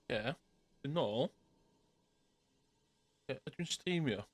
Ie, dwi'n nôl. Ie, ydw i'n streamio?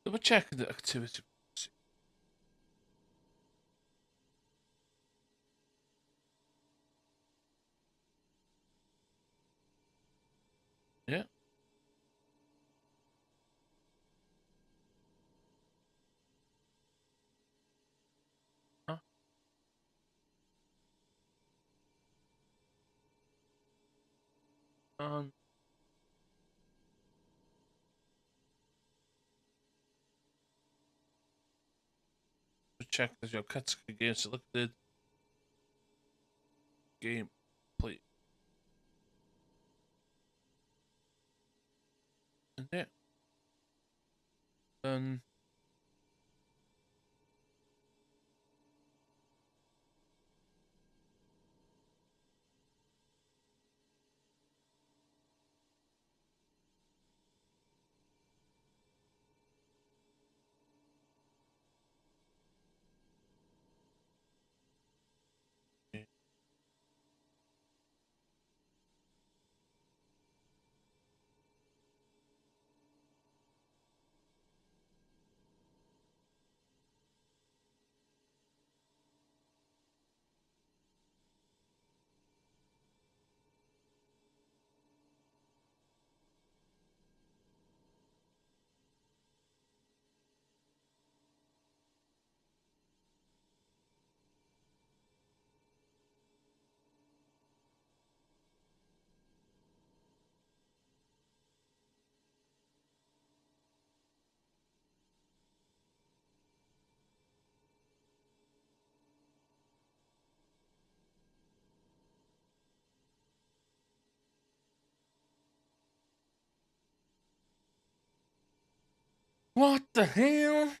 Double check the activity. Yeah. Huh? Check that your cutscene game selected. Game play. And yeah. Then what the hell?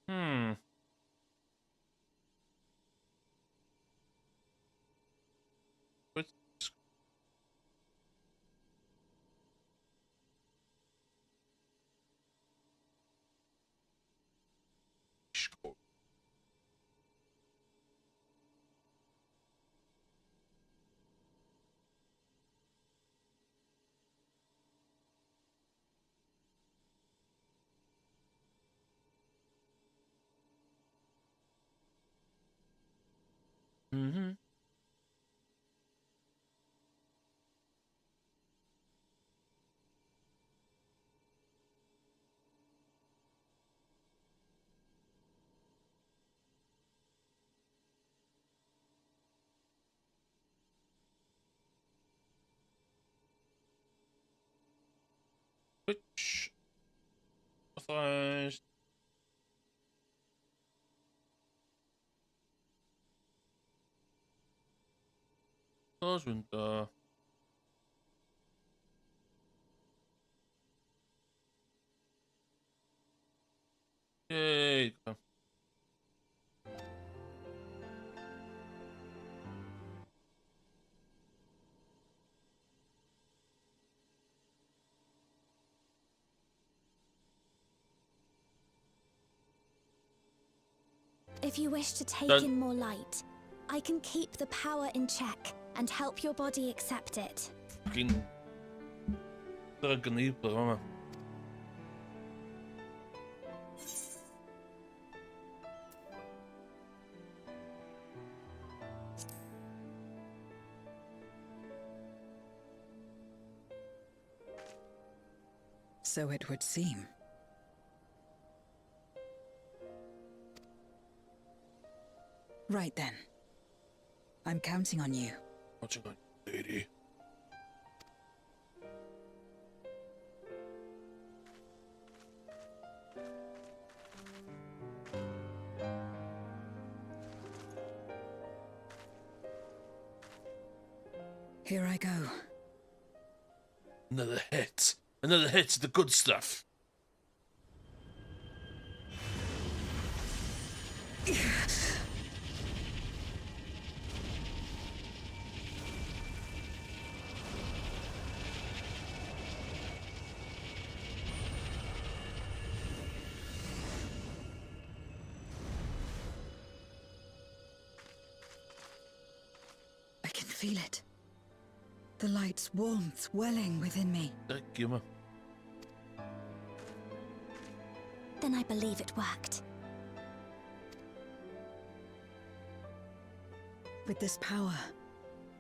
Hmm. What? Score. Which authorized Close window. Yay. If you wish to take Done. in more light, I can keep the power in check and help your body accept it. Fucking drug enabler yma. So it would seem. Right then. I'm counting on you. Watching on lady. Here I go. Another hit. Another hit of the good stuff. I can feel it. The light's warmth welling within me. Thank you, ma. Then I believe it worked. With this power,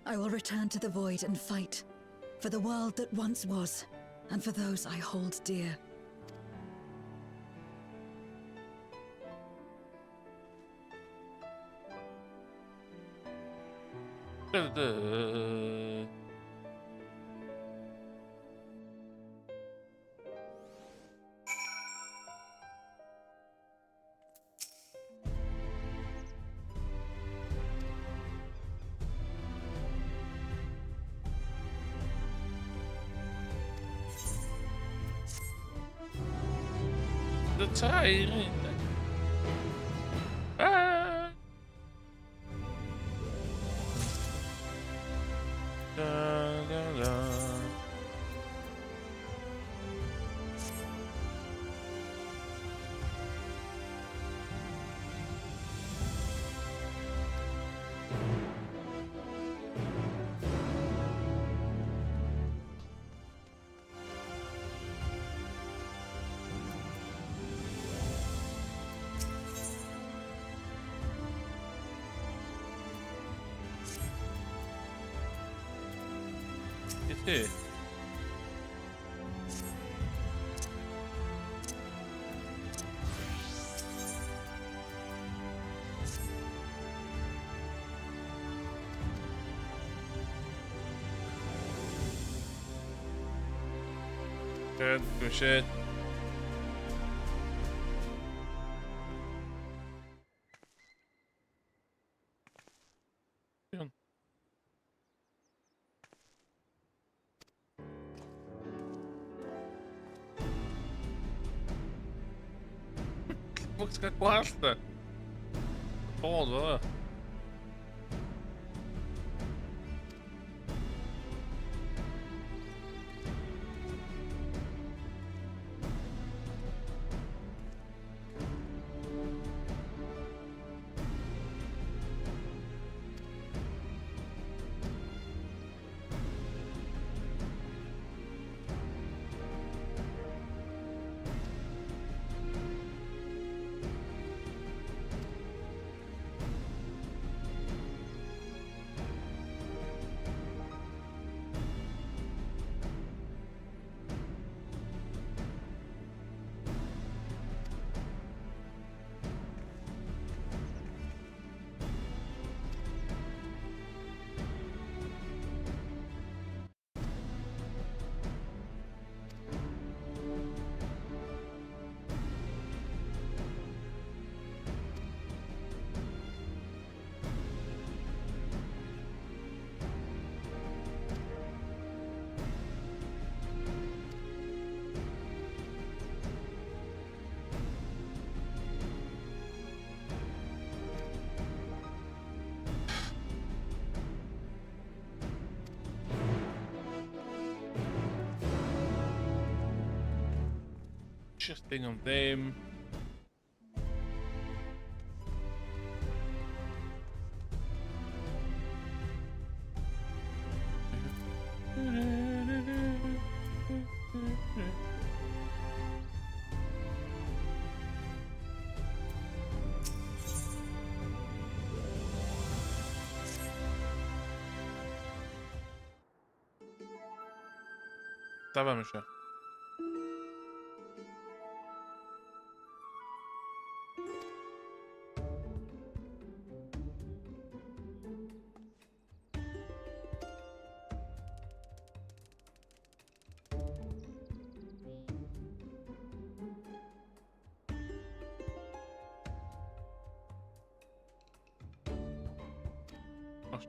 I will return to the void and fight for the world that once was, and for those I hold dear. Da, da. The tide. Ah. Da, da, da. It's here. Good, good shit. Iawn. Ffwc, ti'n cael gwallt da? Bod fel yna. Just thing am ddim. Stawamy się. Masz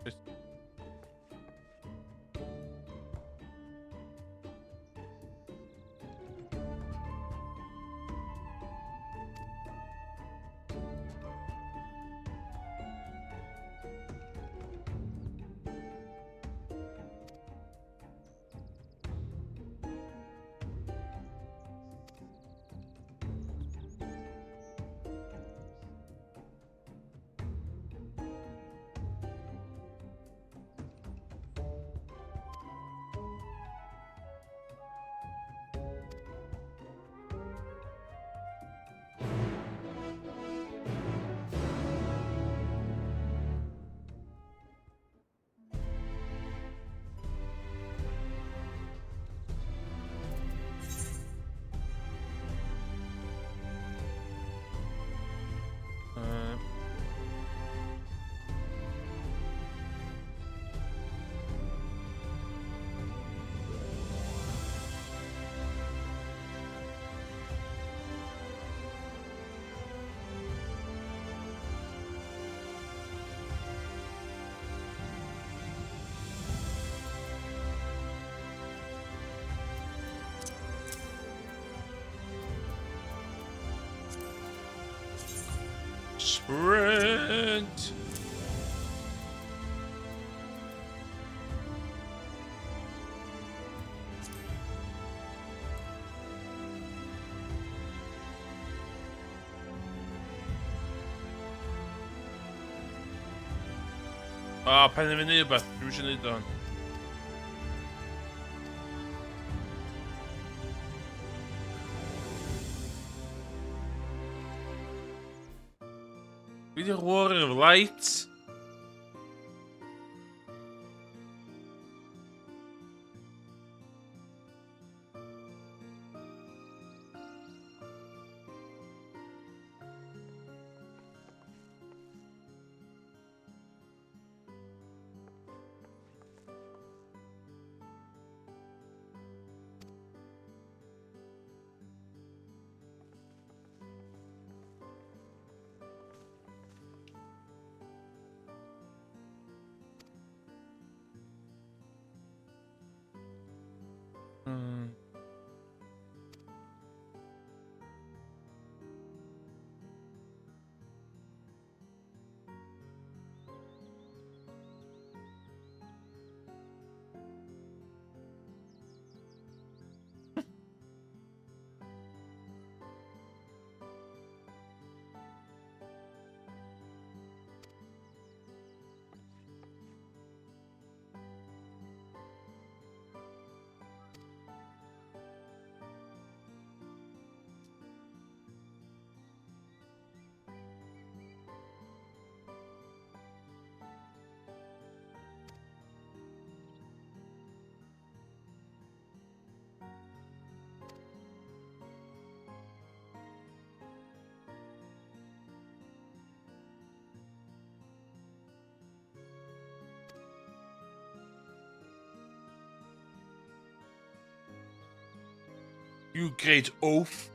Sprint! Ah, penderfynu rhywbeth. Dwi'n eisiau gwneud o'n. Fi di'r Warrior of Light. You great oaf.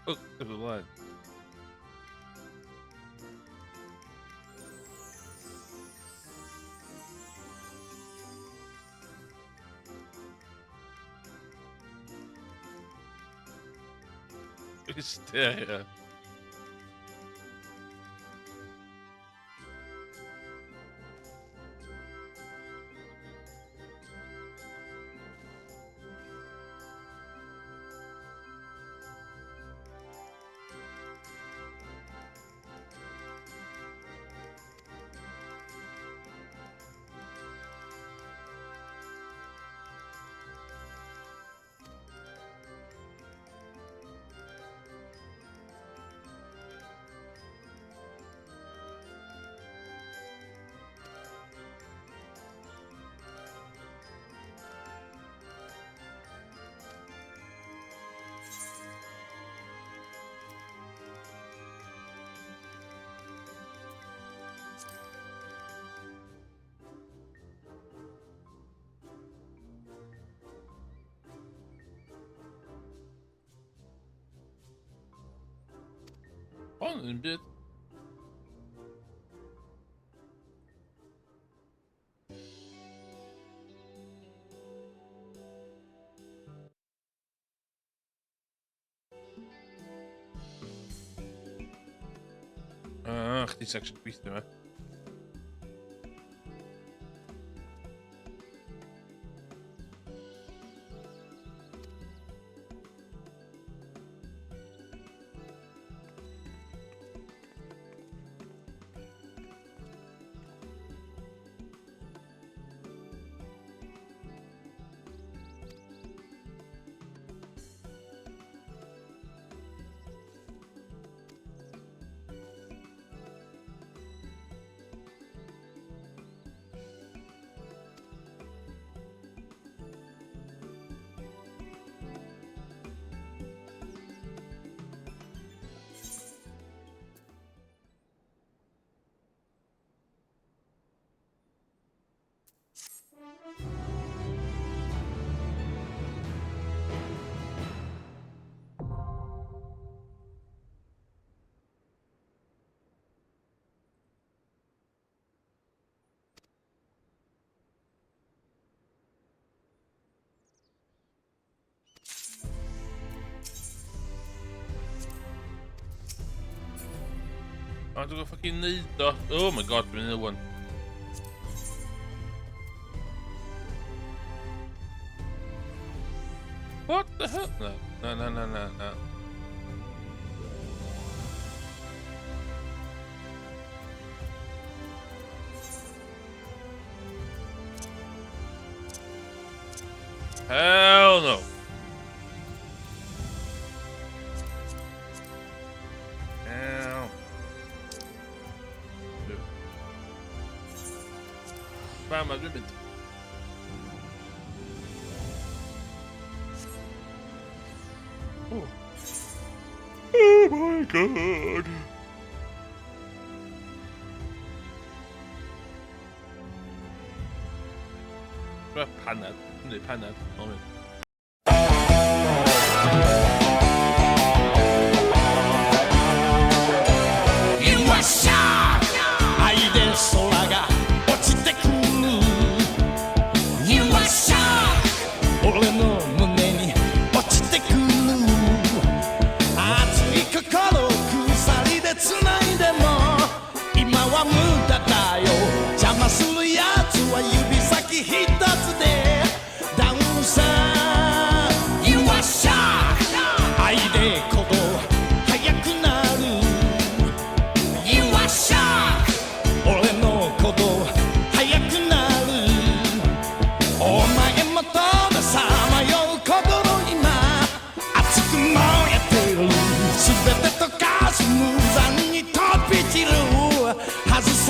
Oh, efo blaen. Hysteria. Hon yn byd. Ah, chdi section gweithio yma. A dwi'n fucking neud o. Oh my god, dwi'n neud one. What the hell? Na, na, na, na, na, na. Hell no. Ow. Fama, dwi'n mynd. Oh. Oh my god. Panad. Yndi, panad. O, mynd. よっしゃ愛で空が落ちてくるよっしゃ俺の胸に落ちてくる熱い心を鎖で繋いでも今は無駄だよ邪魔するやつは指先一つでダウンさよっしゃ愛で鼓動速くなるよっしゃ俺の鼓動速くなるお前もたださまよう心今熱く燃えてる全て溶かす無残に飛び散るはずさ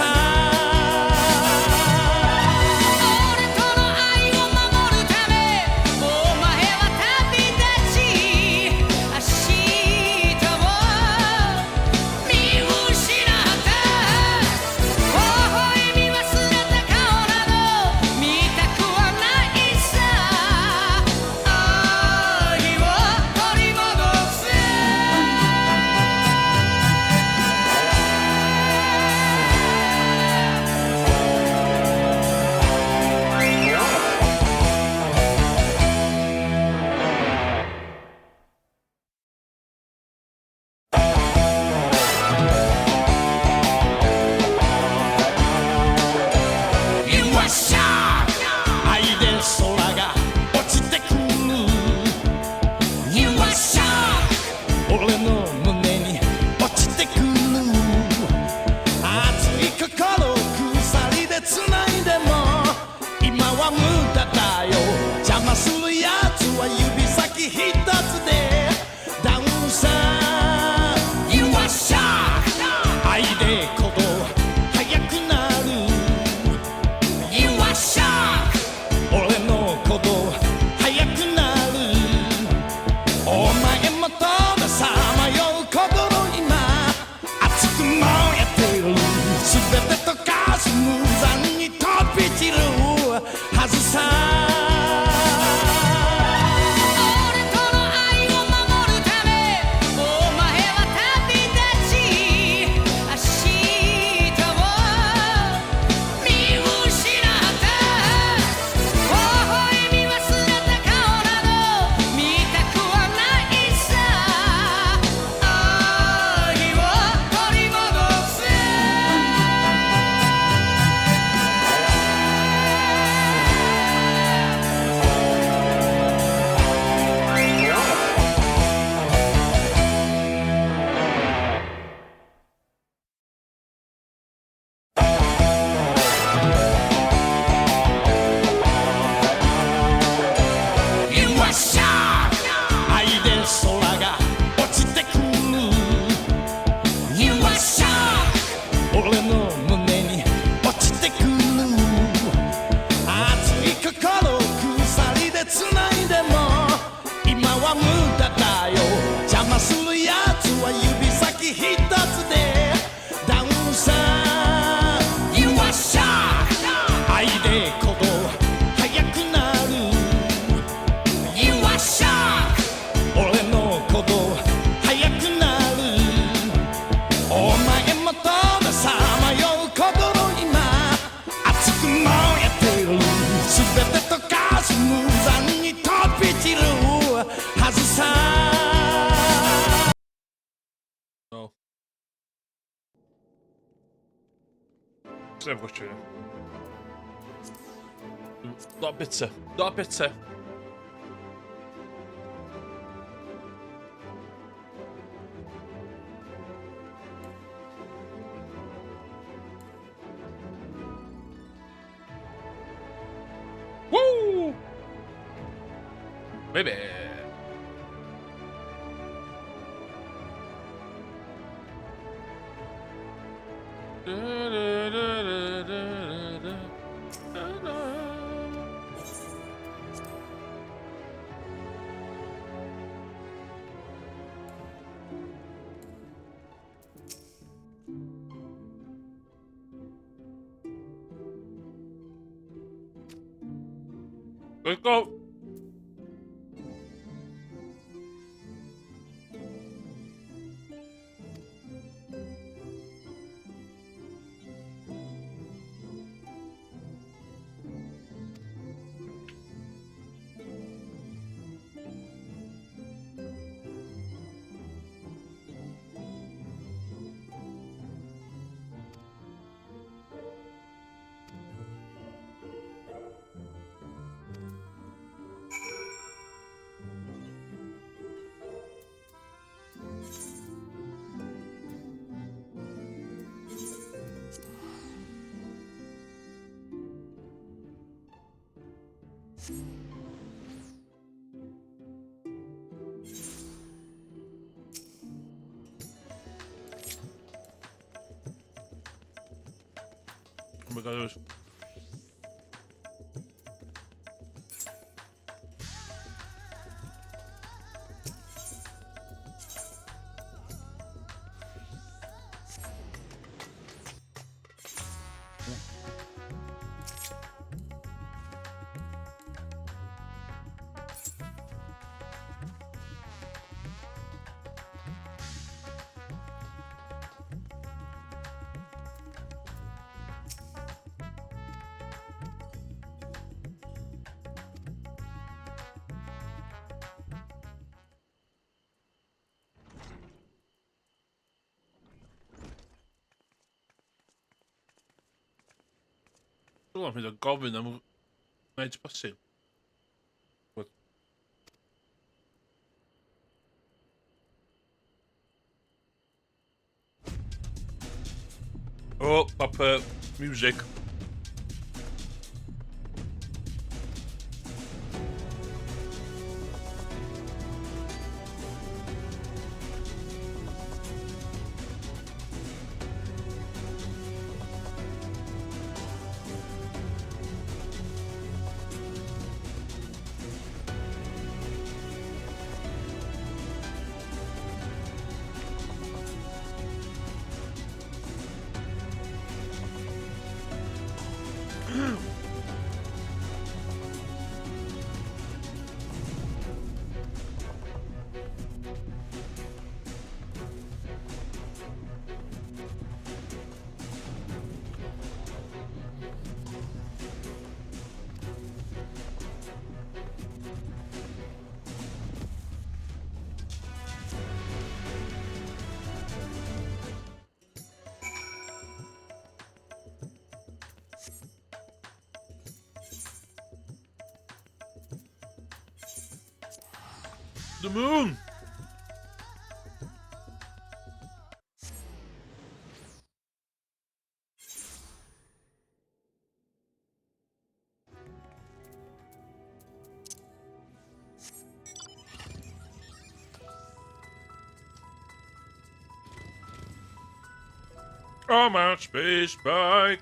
俺との愛を守るためお前は旅立ち明日 Sef gwestiwn. Not bitter. Not bitter. Woo! Baby! Let's go! Oh my god, it was... Dwi'n meddwl gofyn am wneud posib. But... Oh, proper music. The moon! I'm on space bike.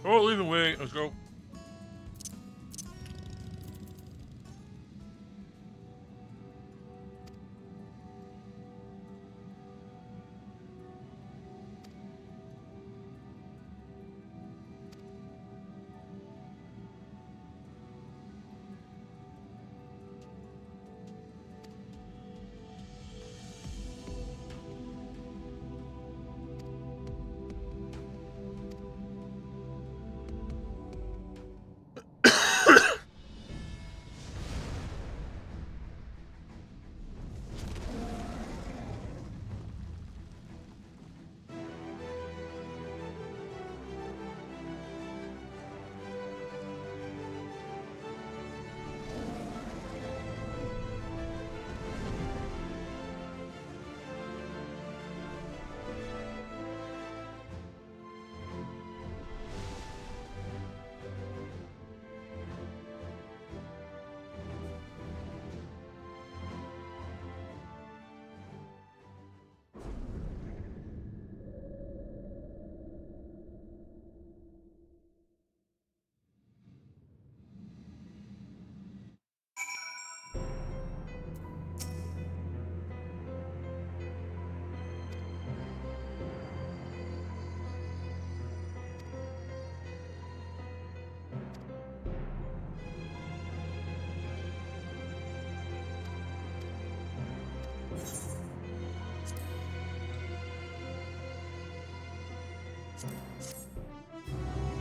Oh, leaving way. Let's go.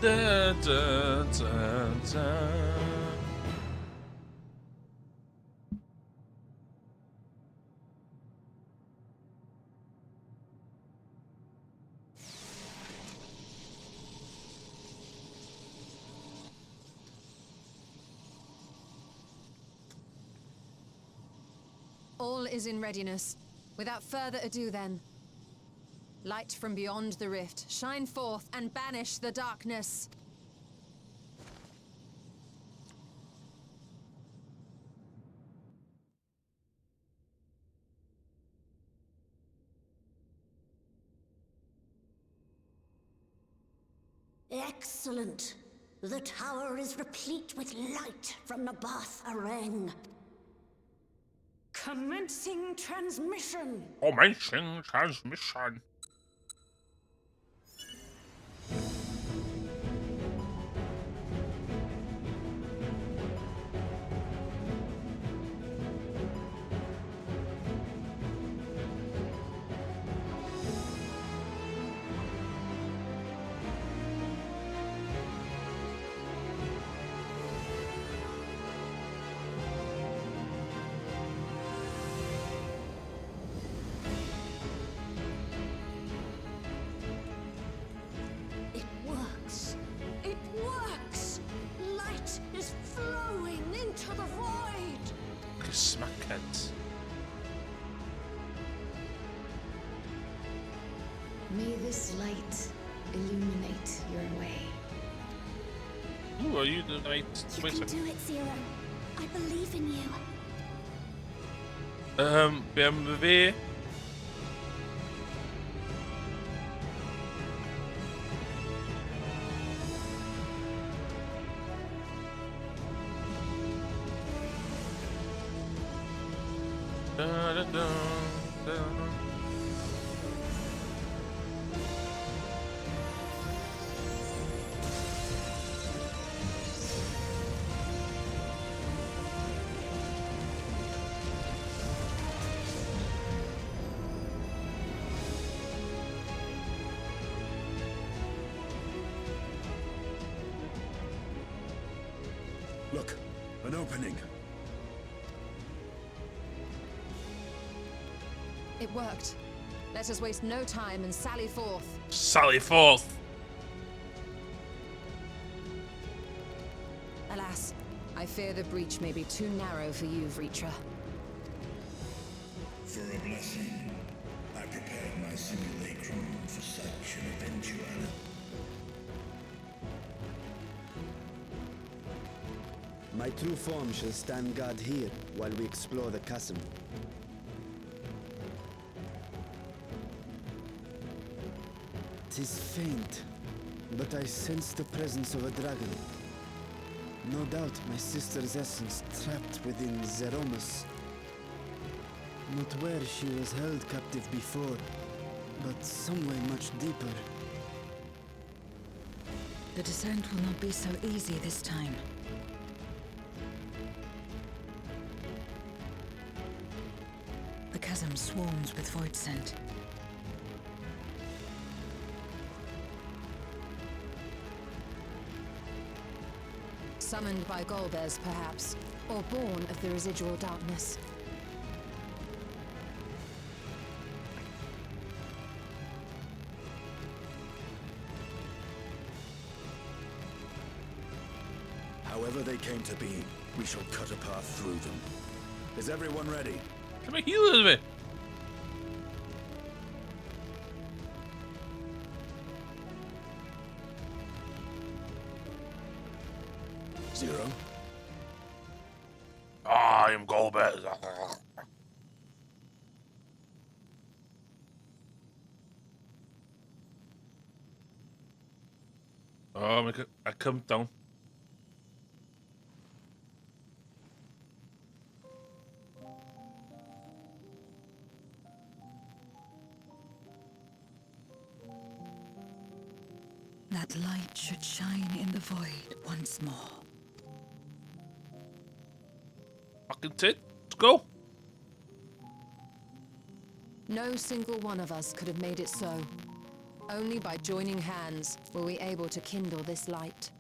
Da, da, da, da. All is in readiness. Without further ado, then. Light from beyond the rift, shine forth and banish the darkness. Excellent. The tower is replete with light from Nabath Areng. Commencing transmission. Commencing transmission. It works. It works. Light is flowing into the void. Smackheads. May this light illuminate your way. Ooh, are you the right? You Wait a can second. do it, Zero. I believe in you. BMW. Da, da, da, da. Look, an opening. It worked. Let us waste no time and sally forth. Sally forth. Alas, I fear the breach may be too narrow for you, Vritra. For a blessing, I prepared my simulacrum for such an eventuality. My true form shall stand guard here while we explore the chasm. Tis faint, but I sense the presence of a dragon. No doubt my sister's essence trapped within Zeromus. Not where she was held captive before, but somewhere much deeper. The descent will not be so easy this time. The chasm swarms with voidsent. Summoned by Golbez, perhaps, or born of the residual darkness. However they came to be, we shall cut a path through them. Is everyone ready? Can we heal a bit? Zero? I am Golbez. Oh my god, I come down. That light should shine in the void once more. Fucking tit. Let's go. No single one of us could have made it so. Only by joining hands were we able to kindle this light.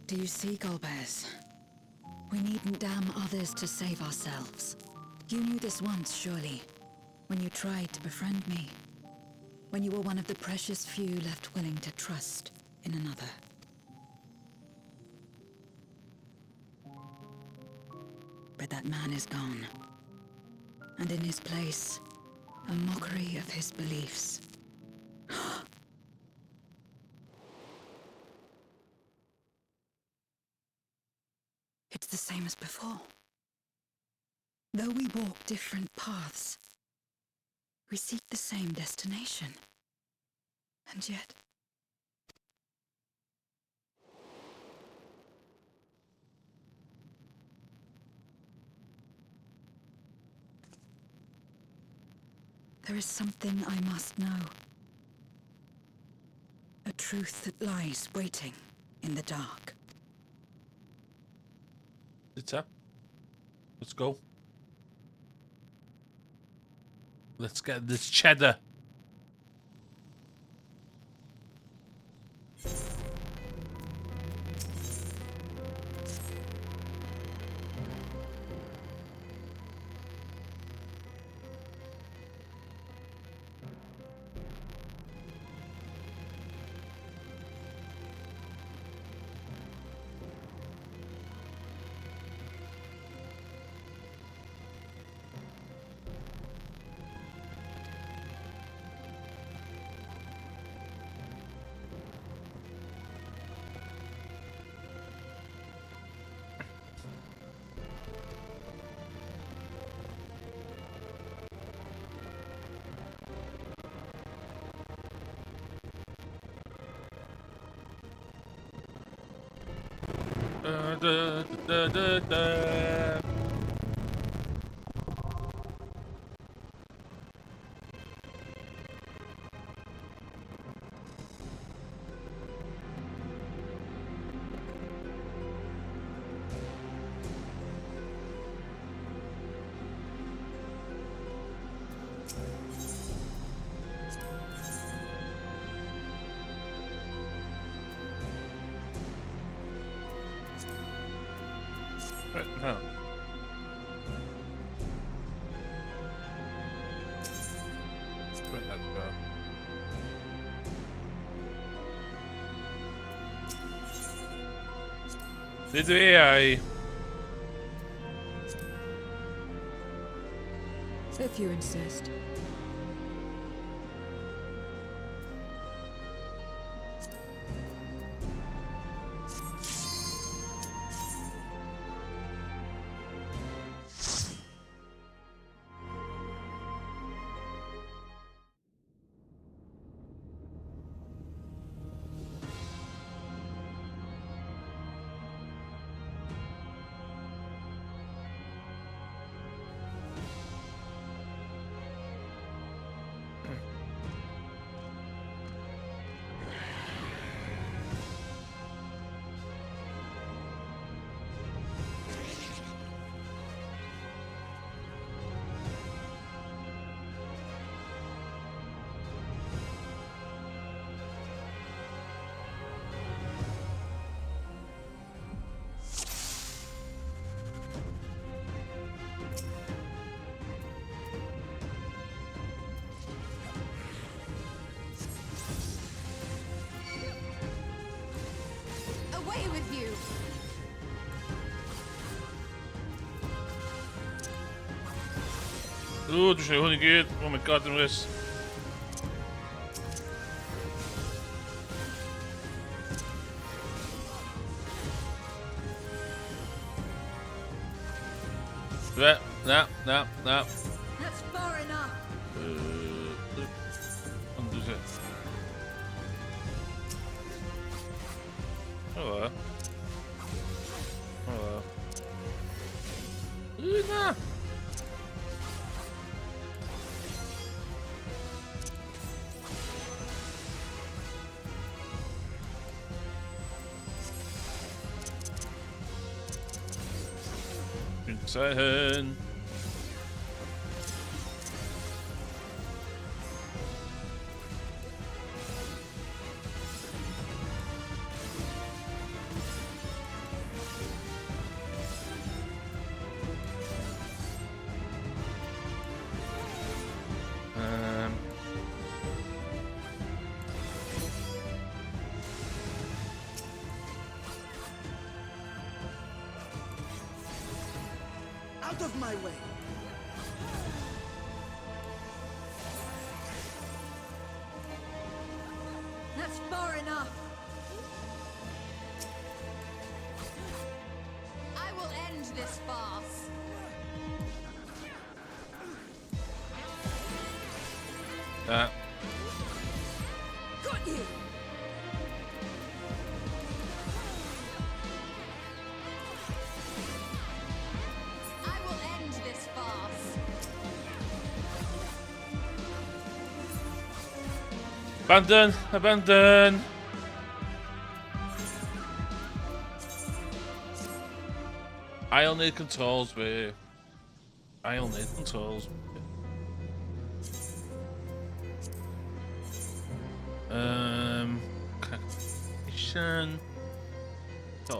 Do you see, Golbez? We needn't damn others to save ourselves. You knew this once, surely, when you tried to befriend me. When you were one of the precious few left willing to trust in another. But that man is gone. And in his place, a mockery of his beliefs. It's the same as before. Though we walk different paths, we seek the same destination. And yet... There is something I must know. A truth that lies waiting in the dark. It's up. Let's go. Let's get this cheddar. Da, da, da, da. No. Did the AI? If you insist. Away with you! Ooh, dwi eisiau hwn i gyd. Oh my god, dwi'n rhys. Na, na, na. That's far enough. Ond dwi eisiau. Hello. Hello. Ooh, na! Dwi'n hyn. Out of my way! That's far enough! I will end this farce. Got you! I will end this farce. Abandon! Abandon! I'll need controls fi. I'll need controls. Calculation. Do.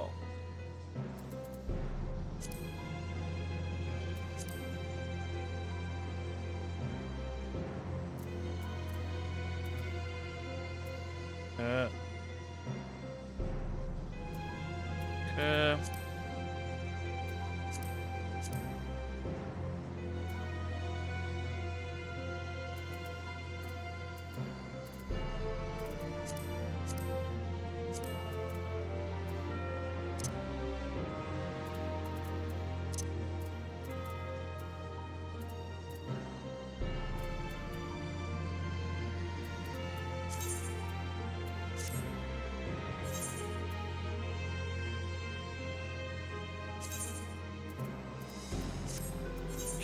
Okay.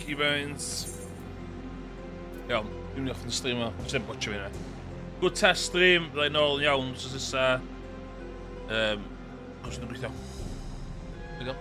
Keybinds. Iawn, dwi'n mynd i off yn stream o. Dwi'n watcho fi yna. Good test stream, byddai nôl yn iawn, wsos nesa. Cos nhw'n gweithio. There you go.